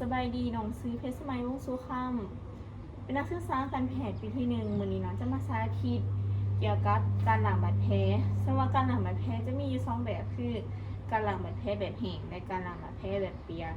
ສະບາຍດີ, ນ້ອງຊື່ ເພັດສະໄໝ ວົງສຸຄຳ ເປັນນັກສຶກສາການແພດປີທີໜຶ່ງ. ມື້ນີ້ນ້ອງຈະມາສາທິດກ່ຽວກັບການລ້າງບາດແຜ. ເຊິ່ງວ່າການລ້າງບາດແຜຈະມີຢູ່ສອງແບບ ຄືການລ້າງບາດແຜແບບແຫ້ງ ແລະ ການລ້າງບາດແຜແບບປຽກ.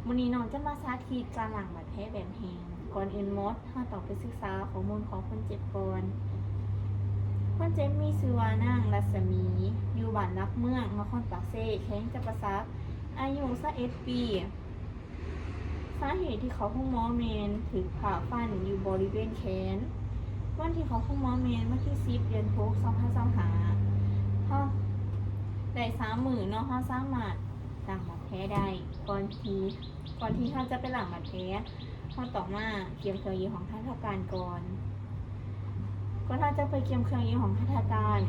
ມື້ນີ້ນ້ອງຈະມາສາທິດການລ້າງບາດແຜແບບແຫ້ງ. ກ່ອນອື່ນໝົດ, ເຮົາຕ້ອງໄປສຶກສາຂໍ້ມູນຂອງຄົນເຈັບກ່ອນ. ຄົນເຈັບມີຊື່ວ່າ ນາງ ລັດສະໝີ ຢູ່ບ້ານຫຼັກເມືອງ ນະຄອນປາກເຊ, ແຂວງຈຳປາສັກ, ອາຍຸ ຊາວເອັດ ປີ. ສາເຫດທີ່ເຂົ້າໂຮງໝໍແມ່ນຖືກພ້າຟັນຢູ່ບໍລິເວນແຂນ. ວັນທີ່ເຂົ້າໂຮງໝໍແມ່ນວັນທີສິບ ເດືອນຫົກ ສອງພັນຊາວຫ້າ. ເຮົາໄດ້ສາມມື້ເນາະ, ເຮົາສາມາດລ້າງບາດແຜໄດ້. ກ່ອນທີ່ ກ່ອນທີ່ເຮົາຈະໄປລ້າງບາດແຜ, ເຮົາຕ້ອງມາກຽມເຄື່ອງຢູ່ຫ້ອງທັນຕະການກ່ອນ. ກ່ອນເຮົາຈະໄປກຽມເຄື່ອງຢູ່ຫ້ອງທັນຕະການ,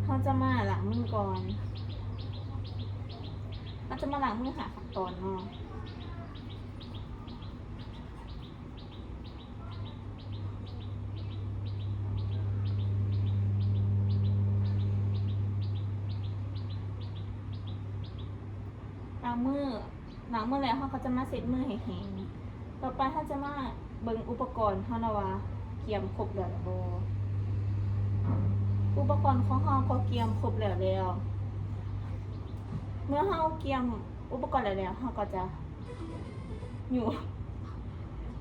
ເຮົາຈະມາລ້າງມືກ່ອນ. ເຮົາຈະມາລ້າງມືຫ້າຂັ້ນຕອນເນາະ. ລ້າງມື ລ້າງມືແລ້ວ ເຮົາກໍຈະມາເຊັດມືໃຫ້ແຫ້ງ. ຕໍ່ໄປເຮົາຈະມາເບິ່ງອຸປະກອນເຮົາເນາະວ່າກຽມຄົບແລ້ວຫຼືບໍ່. ອຸປະກອນຂອງເຮົາກໍກຽມຄົບແລ້ວແລ້ວ. ເມື່ອເຮົາກຽມອຸປະກອນແລ້ວແລ້ວ ເຮົາກໍຈະ ຢູ່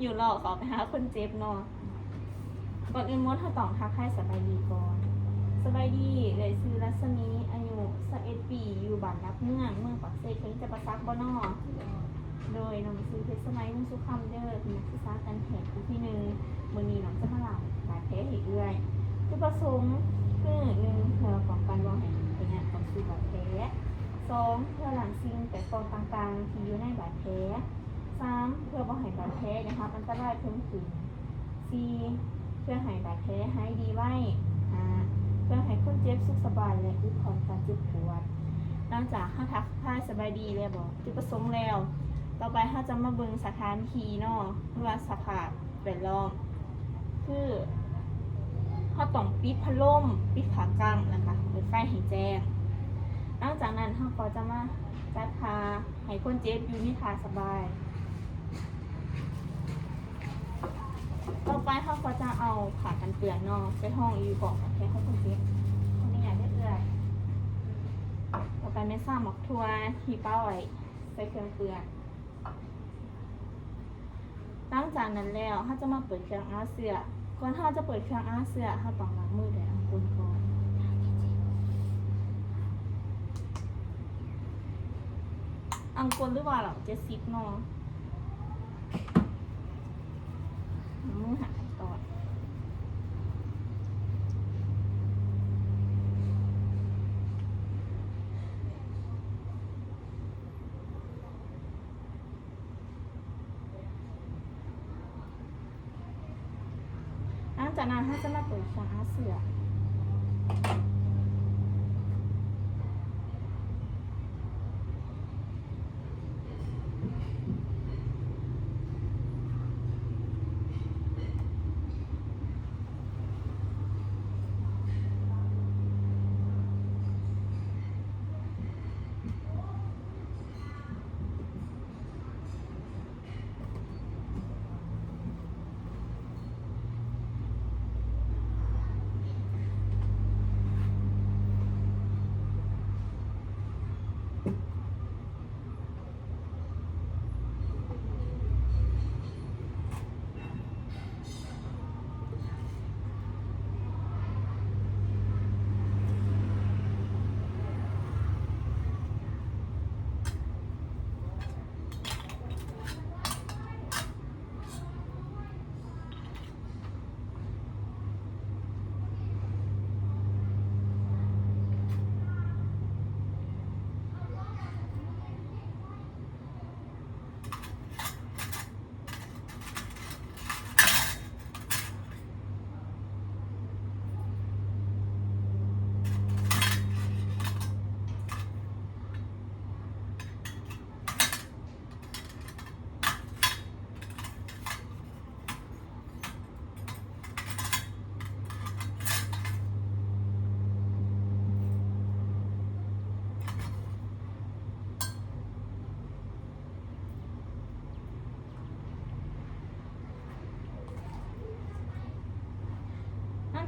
ຢູ່ເລາະເຂົ້າໄປຫາຄົນເຈັບເນາະ. ກ່ອນອື່ນໝົດ ເຮົາຕ້ອງທັກທາຍສະບາຍດີກ່ອນ. ສະບາຍດີ, ເອື້ອຍຊື່ລັດສະໝີ, ອາຍຸ ຊາວເອັດ ປີ, ຢູ່ບ້ານຫຼັກເມືອງ ເມືອງປາກເຊ, ແຂວງຈຳປາສັກບໍ່ນໍ? ໂດຍ, ນ້ອງຊື່ເພັດສະໄໝ ວົງສຸຄຳເດີ, ເປັນນັກສຶກສາການແພດປີທີໜຶ່ງ. ມື້ນີ້ນ້ອງຈະມາລ້າງບາດແຜໃຫ້ເອື້ອຍ. ຈຸດປະສົງຄື ໜຶ່ງ ເພື່ອປ້ອງກັນບໍ່ໃຫ້ພະຍາດເຂົ້າສູ່ບາດແຜ. ສອງ ເພື່ອລ້າງສິ່ງແປກປອມຕ່າງໆທີ່ຢູ່ໃນບາດແຜ. ສາມ ເພື່ອບໍ່ໃຫ້ບາດແຜໄດ້ຮັບອັນຕະລາຍເພີ່ມຂຶ້ນ. ສີ່ ເພື່ອໃຫ້ບາດແຜຫາຍດີໄວ. ຫ້າ ເພື່ອໃຫ້ຄົນເຈັບສຸກສະບາຍ ແລະ ຫຼຸດຜ່ອນການເຈັບປວດ. ຫຼັງຈາກເຮົາທັກທາຍສະບາຍດີແລ້ວບອກຈຸດປະສົງແລ້ວ, ຕໍ່ໄປເຮົາຈະມາເບິ່ງສະຖານທີ່ເນາະ ຫຼືວ່າສະພາບ ແວດລ້ອມ ຄືເຮົາຕ້ອງປິດພັດລົມ, ປິດຜ້າກັ້ງ ແລ້ວກະເປີດໄຟໃຫ້ແຈ້ງ. ຫຼັງຈາກນັ້ນເຮົາກໍຈະມາຈັດທ່າໃຫ້ຄົນເຈັບຢູ່ໃນທ່າສະບາຍ. ຕໍ່ໄປເຮົາກໍຈະເອົາຜ້າກັນເປື້ອນເນາະ ໄປຮອງຢູ່ກ້ອງບາດແຜຂອງຄົນເຈັບ. ຂໍອະນຸຍາດເດີເອື້ອຍ. ຕໍ່ໄປແມ່ນຊາໝາກຖົ່ວທີ່ປະໄວ້ໃສ່ເຄື່ອງເປື້ອນ. ຫຼັງຈາກນັ້ນແລ້ວ ເຮົາຈະມາເປີດເຄື່ອງອາເຊື້ອ. ກ່ອນເຮົາຈະເປີດເຄື່ອງອາເຊື້ອ, ເຮົາຕ້ອງລ້າງມືດ້ວຍອ່າງກົນກ່ອນ. ອ່າງກົນ ຫຼືວ່າເຫຼົ້າ ເຈັດສິບ ເນາະ. ມືຫາຕອດ. ຫຼັງຈາກນັ້ນເຮົາຈະມາເປີດເຄື່ອງອາເຊື້ອ. ເ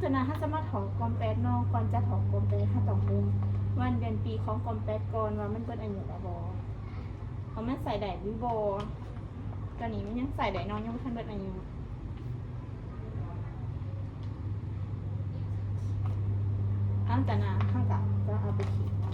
ສະນັ້ນ ເຮົາຈະມາຖອກກອມແປດເນາະ. ກ່ອນຈະຖອກກອມແປດ ເຮົາຕ້ອງເບິ່ງວັນເດືອນປີຂອງກອມແປດກ່ອນວ່າມັນເບິດອາຍຸແລ້ວບໍ່ ວ່າມັນໃຊ້ໄດ້ຫຼືບໍ່. ຕອນນີ້ມັນຍັງໃຊ້ໄດ້ເນາະ ຍັງບໍ່ທັນເບິດອາຍຸ. ຫຼັງຈາກນັ້ນເຮົາກໍຈະເອົາໄປຖິ້ມເນາະ.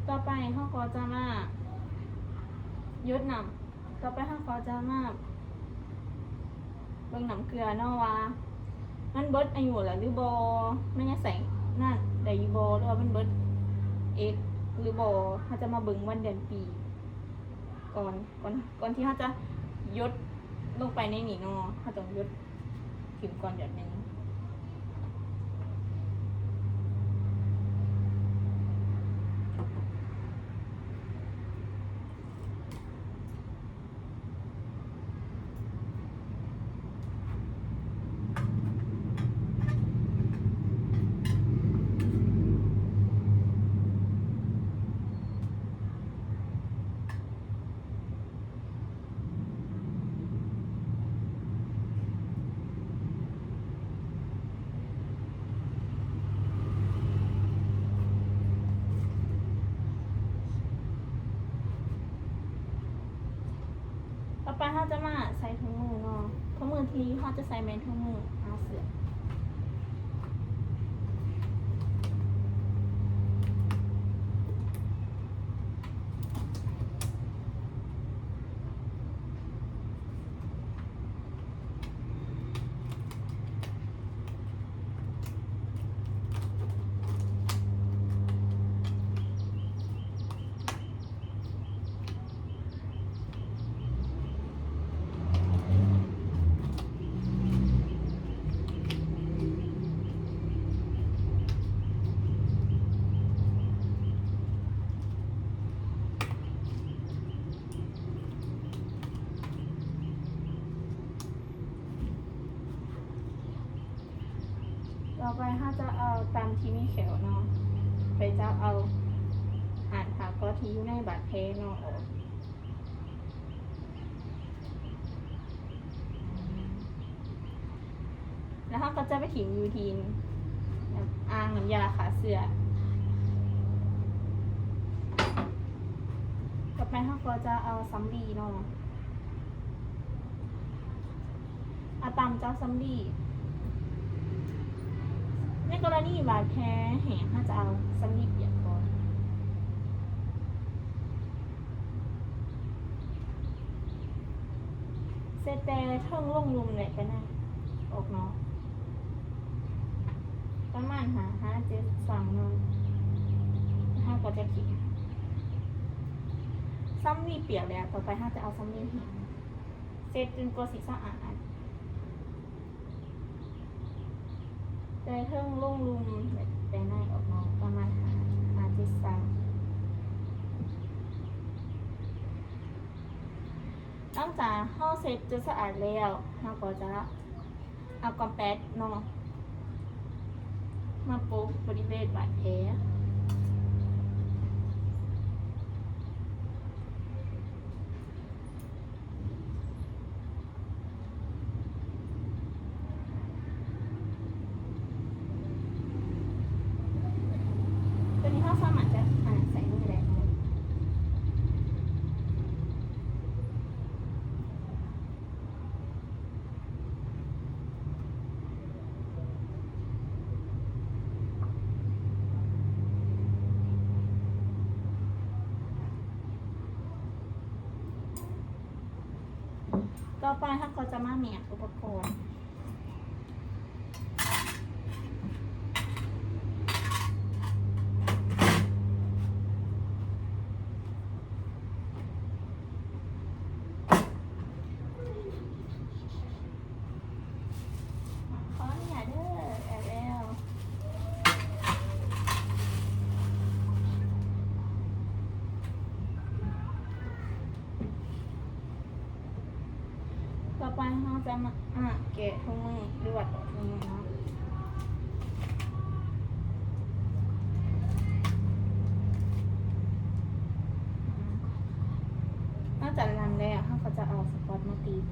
ຕໍ່ໄປເຮົາກໍຈະມາຢົດນ້ຳ. ຕໍ່ໄປເຮົາກໍຈະມາເບິ່ງນ້ຳເກືອເນາະ ວ່າມັນເບິດອາຍຸແລ້ວຫຼືບໍ່ ມັນຍັງໃຊ້ງານໄດ້ຢູ່ບໍ່ ຫຼືວ່າມັນເບິດເອກຫຼືບໍ່. ເຮົາຈະມາເບິ່ງວັນເດືອນປີກ່ອນ ກ່ອນ ກ່ອນທີ່ເຮົາຈະຢົດລົງໄປໃນນີ້ເນາະ ເຮົາຕ້ອງຢົດຖິ້ມກ່ອນແບບໜຶ່ງ. ຕໍ່ໄປເຮົາຈະມາໃສ່ຖົງມືເນາະ. ຖົງມືທີ່ເຮົາຈະໃສ່ແມ່ນຖົງມືອາເຊຍ. ຕໍ່ໄປເຮົາຈະເອົາຕຳທີ່ມີແຂ້ວເນາະ ໄປຈັບເອົາອັນຜ້າກັອດທີ່ຢູ່ໃນບາດແຜເນາະອອກ. ແລ້ວເຮົາກໍຈະໄປຖິ້ມຢູ່ທີ່ອ່າງນ້ຳຢາຂ້າເຊື້ອ. ຕໍ່ໄປເຮົາກໍຈະເອົາສຳລີເນາະ ເອົາຕຳຈາກສຳລີ. ໃນກໍລະນີບາດແຜແຫ້ງ ເຮົາຈະເອົາສຳລີປຽກກ່ອນ. ເຊັດແຕ່ເທິງລົງລຸ່ມ ແລະ ແຕ່ໃນອອກນອກ ປະມານຫ້າຫາເຈັດຄັ້ງເນາະ. ເຮົາກໍຈະຖິ້ມ ສຳລີປຽກແລ້ວ. ຕໍ່ໄປເຮົາຈະເອົາສຳລີແຫ້ງ ເຊັດຈົນກວ່າຊິສະອາດ ແຕ່ເທິງລົງລຸ່ມ ແລະ ແຕ່ໃນອອກນອກ ປະມານຫ້າຫາເຈັດຄັ້ງ. ຫຼັງຈາກເຮົາເຊັດຈົນສະອາດແລ້ວ ເຮົາກໍຈະເອົາກອມແປດເນາະ ມາປົກບໍລິເວນບາດແຜ. ໂຕນີ້ເຮົາສາມາດຈະ ອັນນັ້ນ ໃສ່ມືໄດ້ເນາະ. ຕໍ່ໄປເຮົາກໍຈະມາແມດອຸປະກອນ. ຂໍອະນຸຍາດເດີ ແອບແອວ. ຕໍ່ໄປເຮົາຈະມາ ອາ ແກະຖົງມື ຫຼືວ່າຖອດຖົງມືເນາະ. ຈາກນັ້ນແລ້ວ ເຮົາກໍຈະເອົາສະກອດມາຕິດ.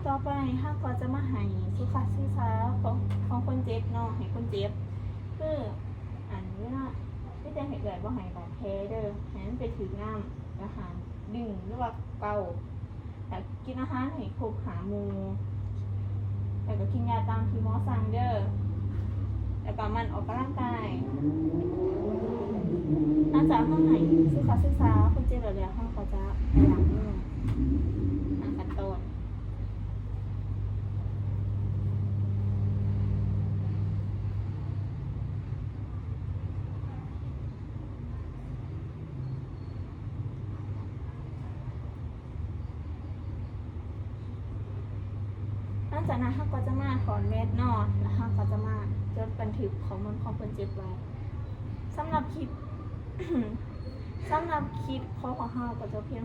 ຕໍ່ໄປເຮົາກໍຈະມາໃຫ້ສຸຂະສຶກສາຂອງ ຂອງຄົນເຈັບເນາະ ໃຫ້ຄົນເຈັບ ຄື ອັນ ເວລາ ມີແຕ່ໃຫ້ເອື້ອຍບໍ່ໃຫ້ບາດແຜເດີ ໃຫ້ມັນໄປຖືກນ້ຳ ແລ້ວຫາດຶງ ຫຼືວ່າເກົາ ແລ້ວກິນອາຫານໃຫ້ຄົບຫ້າໝູ່ ແລ້ວກໍກິນຢາຕາມທີ່ໝໍສັ່ງເດີ ແລ້ວກໍໝັ່ນອອກກຳລັງກາຍ. ຫຼັງຈາກເຮົາໃຫ້ສຸຂະສຶກສາຄົນເຈັບແລ້ວ ເຮົາກໍຈະໄປລ້າງມື ຕາມຂັ້ນຕອນ. ຫຼັງຈາກນັ້ນເຮົາກໍຈະມາຖອນແມັດເນາະ ແລ້ວເຮົາກໍຈະມາຈົດບັນທຶກຂໍ້ມູນຂອງຄົນເຈັບໄວ້. ສຳລັບຄລິບ ສຳລັບຄລິບຂອງພວກເຮົາກໍຈະພຽງ